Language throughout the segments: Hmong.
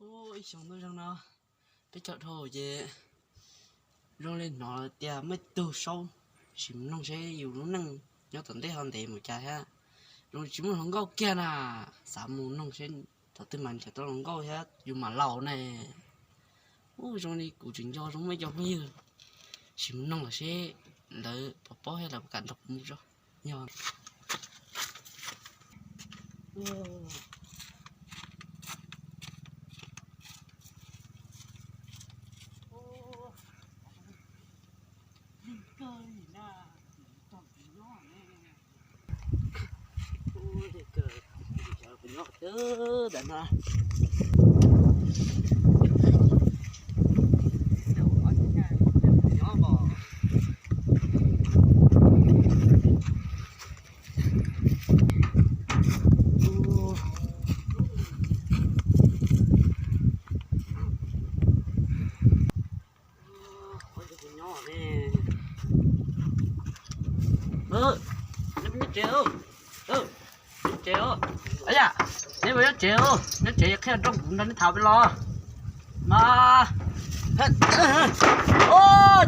Ib xyoo ntuj zoo no, peb caug dhau ces zoo li hnov tias muaj ib tug saub sim mus noog seb yus lub neej nyob tom ntej ho ntev mus cas thiab. Zoo li tsis muaj hluas nkauj kiag na, xav mus noog seb thaum twg mas nrhiav tau hluas nkauj thiab yus mam laus ne. Ub, zoo li kuv tseem nco zoo muaj ib co phooj ywg sim mus noog lawm seb lawv puas paub thiab lawv puas kam nrog kuv mus tso. Yog Neb nyob tsev, nyob tsev. Yam, neb puas nyob tsev? Nyob tsev qhia nrog kuv nrog neb tham peb los. Mas, o,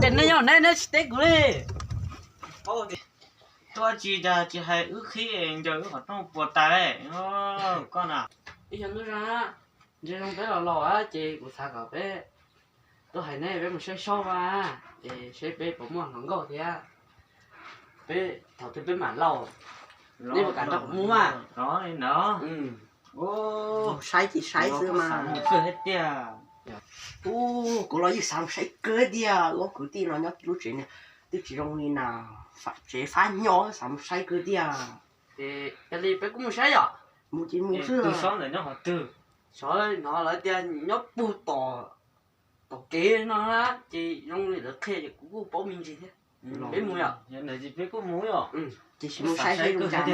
ces nej yog neb, neb tsis teb kuv li. Tuaj tsis dag tsis hais wb qhib ncaws wb qhov rooj puas tas koj na. Ib xyoo ntuj zoo, ntshe zoo peb los laus ces kuv xav kom peb tuaj hais neb peb mus saib saub mas, es seb peb puas muaj hluas nkauj thiab. Peb thaum twg peb mam laus, neb puas kam nrog kuv mus mas? Saib ces saib xwb mas. Ub, kuv los yeej xav mus saib kawg tiag, ob kwv tij no nyob lub tsev ne twb tsis zoo li na, tsev fab nyo xav mus saib kawg tiag. Ces yog li peb kuj mus saib yom. Mus ces mus xwb. Saub ntawm nyob qhov twg? Saub no lawv tias nyob puag tom, tom kev no na, ces zoo li lawv qhia ces kuv kuj paub me ntsis thiab. Peb mus yom. Peb kuj mus yom. Ces mus saib saib zoo cas.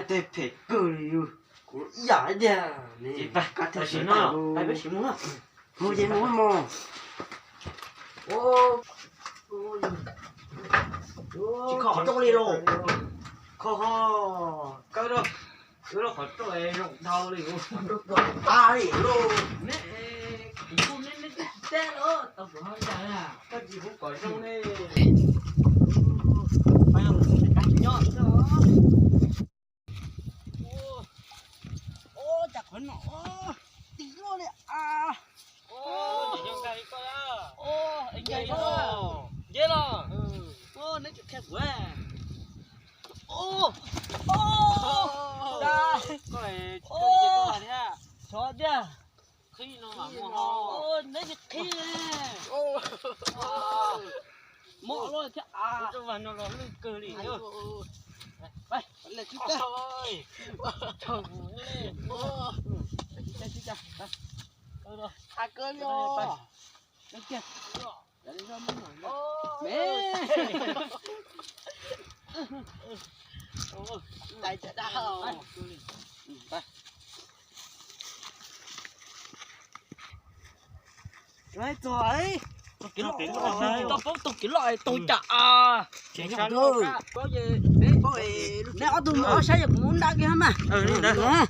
Tej phem kawg li, kuv ib yam tiag. Peb sim mus, mus ces mus mus. Tsis kho qhov rooj li lauj. Kho ho, kawg lauj, kawg lauj, qhov rooj zoo dhau li. Qhov rooj tuag tas li lauj. Neb, kuv kuj neb neb twb tsis teb los tau kuv ho cas na. Koj tsis hu kom zoo ne. Nyob. Ua cas qhov no tib loj li as. Nce los, neb tsis qhia kuv. Xyov tiag. Qhib no mas muaj ho. Neb tsis qhib. Mob loj thiab as. Lub roob vag no los lwj kawg li. Thaum kuv ne. Tsis cas, tsis cas. Qab kawg li os. Tau paub tau kev loj tau cas. Neb ob tug mus ob sab, yog kuv mus nrab kiag mas. Tsis noj, noj.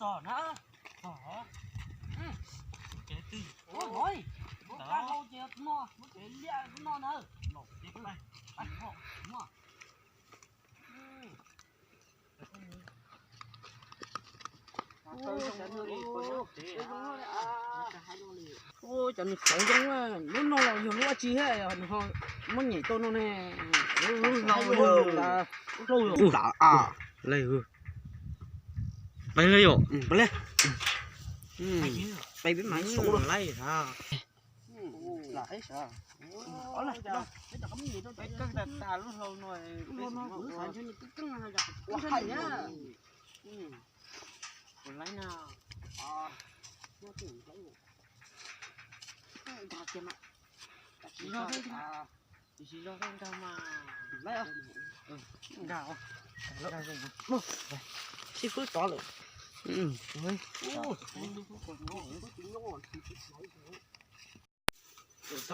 Tsom na, tsom. Kev twg? Ua, muab kab hau ces no, muab kev liaj no na. Ua, cov nws txawv zoo, lub no los yog lub dab tsi thiab ho muab nyem tau no ne. Peb li yom, peb peb mas saud lawm. Peb kawg tas tas lub hlau no, peb ua hais na. Ua laib na. Tsis zog, tsis zog nkag mas. Nkag, nkag zoo. Sib fwb tod lawm. Tsev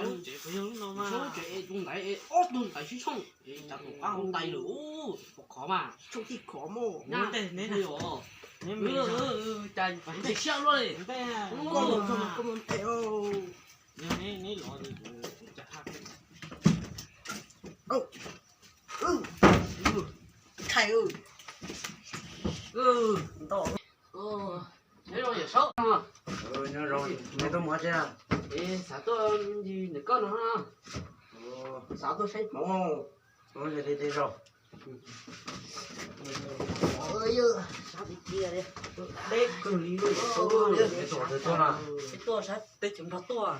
kuv yog lub no mas. Tsev tus ntaiv, ob tug ntaiv sib tshooj, cas tus qab hauv ntais lawm, khov mas tshooj tij khov mog. Neb, neb, cas neb siab luaj li. Koj mus, koj mus, koj mus ntes. Yog neb, neb los li kuv, kuv cas ha. Thaij, ntau. Nyob zoo yawm saub. Nyob zoo, neb tuaj mus tsev? Es xav tuaj ncig ntawm koj no. Xav tuaj saib hmoov. Yog li tej zaum. Teb kawg li. Peb tuaj saib teb chaws nrog tuaj.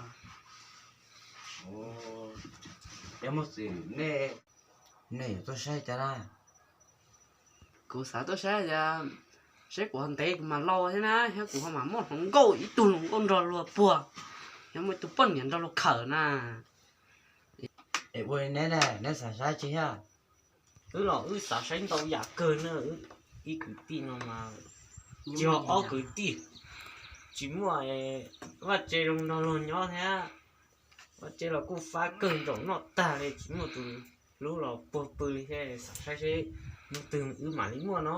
Yog muaj xwm nej, nej yuav tuaj saib cas na? Kuv xav tuaj saib, saib kuv ho ntev kuv mam laus thiab na, thiab kuv ho mam muaj hluas nkauj ib tug hluas nkauj nrog luag puag, yog muaj ib tug poj niam nrog luag khawm na. Es ua li neb ne, neb xav saib tsi thiab? Wb los wb xav saib ntau yam kawg na, wb ib kwv tij no mas tsis yog ob kwv tij, tsis muaj vaj tse zoo nrog luag nyob thiab, vaj tse los kuj fab kawg nraum noj tag li, tsis muaj tus hlub los puag pw li thiab, xav saib seb hnub twg wb mam li muaj no.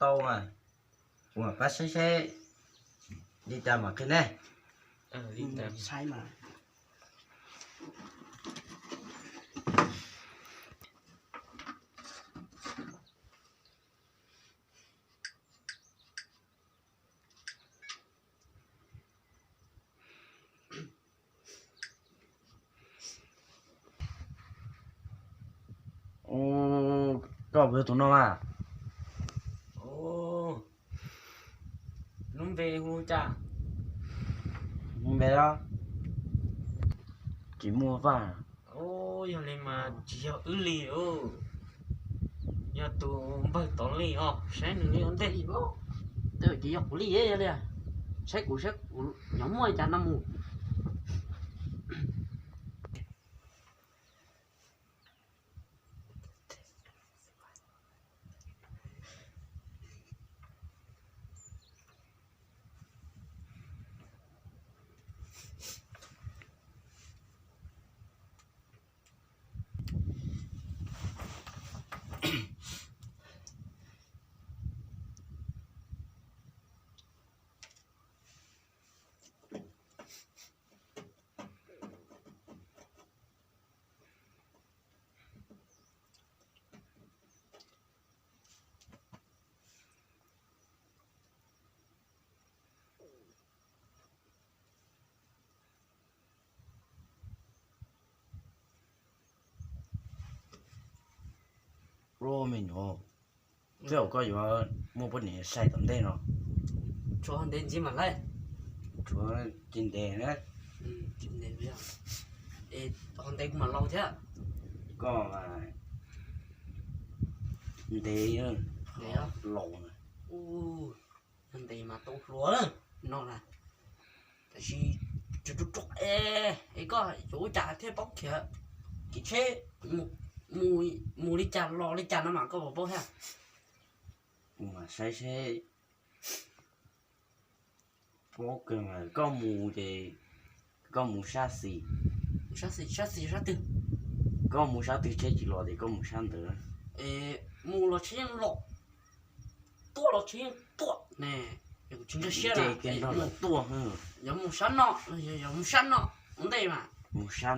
Tau mas, ua pab saib seb li cas mam qhia nej. Saib mas. Koj puas yog tus no mas? Lub npe hu cas? Lub npe los tsis muaj Vaj. Yog li mas tsis yog wb li, yog tus npawg Tov Lis os, saib nws li ua ntej. Twb tsis yog kuv li, yog li saib kuv saib kuv nyob muaj li cas no mus. Ua me nyuam, twb yog koj yuav muaj poj niam sai tom ntej no. Tshuav ntev ntxiv mas lawm. Tshuav tsis ntev na. Tsis ntev, es ho ntev kuv mam laus thiab. Koj mas ntev laus na. Ntev mas tau hluas no na. Tab sis tsuas ruaj ruaj es, es koj yuav ua cas thiaj paub khiav kev tsheb, mus li cas los li cas no mas koj puas paub thiab? Kuv mam saib seb. Paub kawg mas koj mus ces koj mus sab xis. Sab xis, sab xis sab twg? Koj mus sab twg tsheb tsis los ces koj mus sab ntawd. Mus los tsheb yeej los, tuaj los tsheb yeej tuaj ne. Kuv tsis nkag siab li. Tuaj, yog mus sab no los yog mus sab no ua ntej mas. Mus sab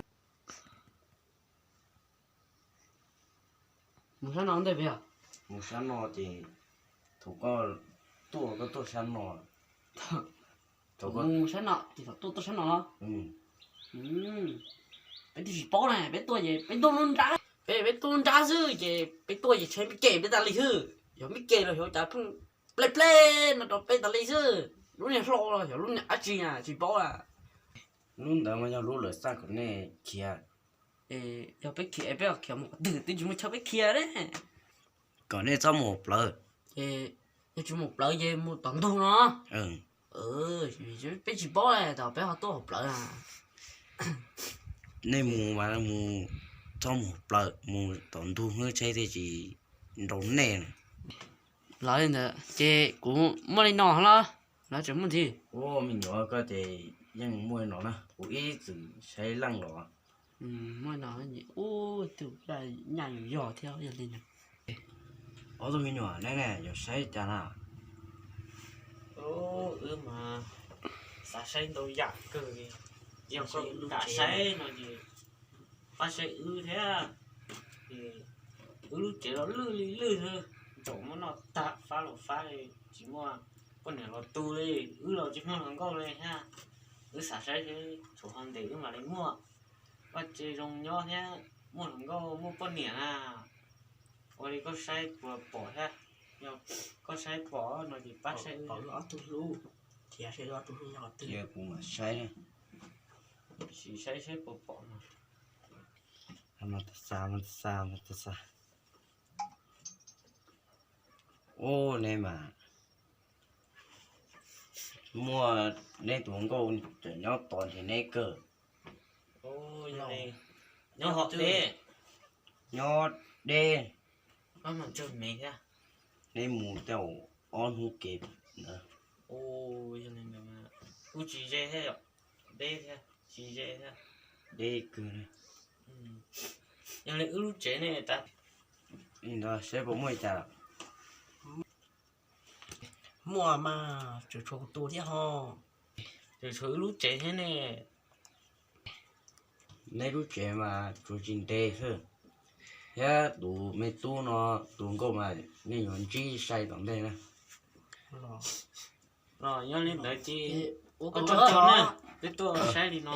no ua ntej puas yog? Mus sab no ces thaum koj tuaj, koj tuaj sab no. Thaum mus sab no ces thaum tuaj, tuaj sab no los? Peb twb tsis paub na, peb tuaj ces peb tuaj lub nrab, peb, peb tuaj lub nrab xwb ces peb tuaj ces tsheb me ke peb tas li xwb. Yog me ke los xyov cas pheej pleb pleb no rau peb tas li xwb. Lub niag hlau los xyov lub niag dab tsi na tsis paub a. Lub ntawd mas yog lub lawv xa kom nej khiav. Yog peb khiav, peb khiav mus qhov twg twb tsis muaj chaw peb khiav ne. Kom nej txhob mus hauv plawv. Ces yog tsis mus hauv plawv ces mus tom ntug no. Peb tsis paub tas peb ho tuaj hauv plawv na. Nej mus mas mus, txhob mus hauv plawv, mus tom ntug xwb thiaj tsis nrau nej. Los li ntawd ces kuv muaj li no los, los tseem muaj ntxiv? Ua me nyuam, koj ces yeej muaj li no na, kuv ib txwm saib leej los. Muaj no, ub, tus nyaj yuav yog thiab yog li ntawd. Ob tug me nyuam, neb ne yuav saib cas na? Wb mas xav saib ntau yam kawg li, yog koj kam saib no ces pab saib wb thiab. Wb lub tsev los lwj li lwj xwb, ntsaum muab noj tag, fab los fab li, tsis muaj poj niam los tu li, wb los tsis muaj hluas nkauj li thiab. Wb xav saib seb tshuav ho ntes wb mam li muaj vaj tse zoo nyob thiab muaj hluas nkauj muaj poj niam na. Ua li koj saib puas pom thiab? Yog koj saib pom no ces pab saib wb. Cia kuv mam saib, sim saib saib puas pom no. Ub, neb mas muaj neb tus nkauj tseem nyob tod nrhiav neb kawg. Nyob deb, nyob deb. Neb mus tau ob hnub kev ntawd. Kuj tsis ze thiab, deb thiab, tsis ze thiab, deb kawg. Yog li wb lub tsev ne, tas li ntawd saib puas muaj li cas. Muaj mas, tseem tshuav kuv tus thiab ho. Tseem tshuav wb lub tsev thiab ne. Neb lub tsev mas tsuas tsis ntev xwb, thiab tus me tub no tus nkauj mas nej yuav ntsib sai tom ntej na. Los yog li ntawd ces ua koj tsaug na, peb tuaj saib li no.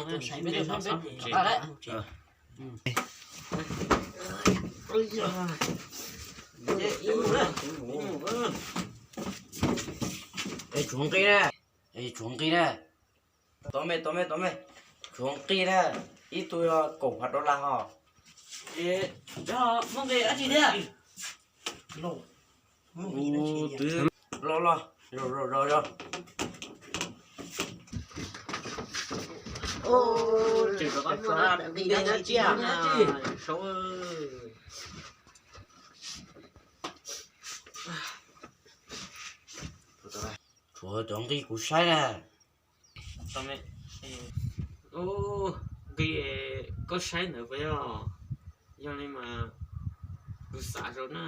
Es tshuav nqi na, es tshuav nqi na. Tov me, tov me, tov me, tshuav nqi na, ib tug yog kaum phav dollar ho. Muaj nqi dab tsi thiab? Los los, los los, los. Tshuav cov nqi kuv saib na. Nqi koj saib ntawd puas yog? Yog li mas kuv xav rau na.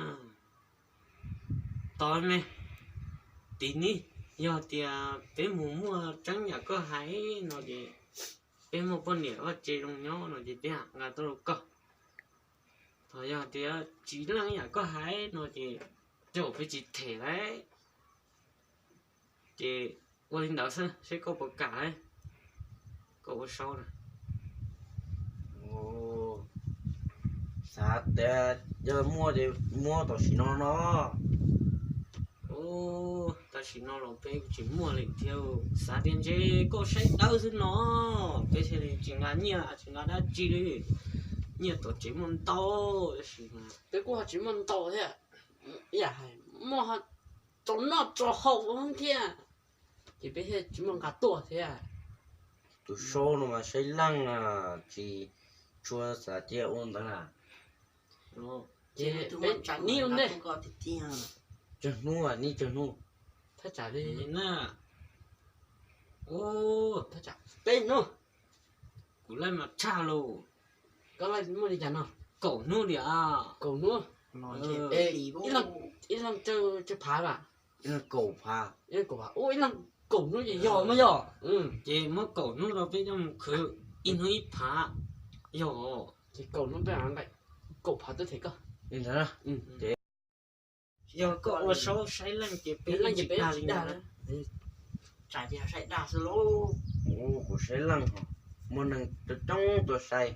Tov me, tim ni, yog tias peb mus muaj tseeb yam koj hais no ces peb muaj poj niam vaj tse zoo nyob no ces peb nqa tuaj rau koj. Thaum yog tias tsis leej yam koj hais no ces tej zaum peb tsis them lawm. Ces ua li ntawd xwb seb koj puas kam, koj ua saub na. Xav tias yog muaj ces muab tam sim no no. Tam sim no los peb tsis muaj li thiab, xav tias ntshe koj saib dawb xwb no, peb thiaj li tsis nqa nyiaj tsis nqa dab tsi li. Nyiaj tom tsev muaj ntau tab sis mas peb kuj ho tsis muaj ntau thiab, ib yam hais muaj tau noj tau haus thiab, ces peb thiaj tsis muaj nqa tuaj thiab. Tus saub no mas saib leej tsis tshua xav cia ua ntawd na. Ces peb nib ua ntej. Tsawg hnub, nib tsawg hnub. Thaj tsam li, thaj tsam peb hnub. Kuv laij mas tshaj lauj. Koj laij muaj li cas no? Kaum hnub li a. Kaum hnub. Ib leeg tsawg phav a? Ib leeg kaum phav. Ib leeg kaum phav, ua ib leeg kaum hnub ces yog mas yog. Ces muab kaum hnub rau peb coj mus khwv, ib hnub ib phav, yog. Ces kaum hnub peb nqa kaum phav tuaj them koj. Yog koj ua saub saib leej ces peb leej ces peb tsis dag, tsam ces saib dag xwb lauj. Kuv saib leej ho muaj neeg coob coob tuaj saib,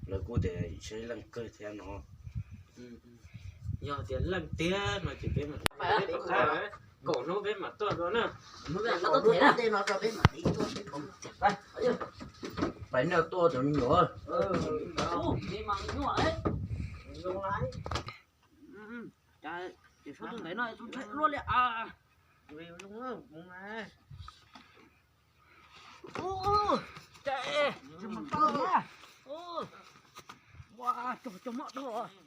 lawv kuj tias saib leej kawg thiab no. Yog tias leej tiag no ces peb mam Kaum hnub peb mam tuaj dua na. Hnub peb mam tuaj them na. Pais nej tuaj cov me nyuam. Ces sab tus ntawd no txaus ntshai luaj li as. Ces tsis mus tau na. Ua, cog cog moj dhau.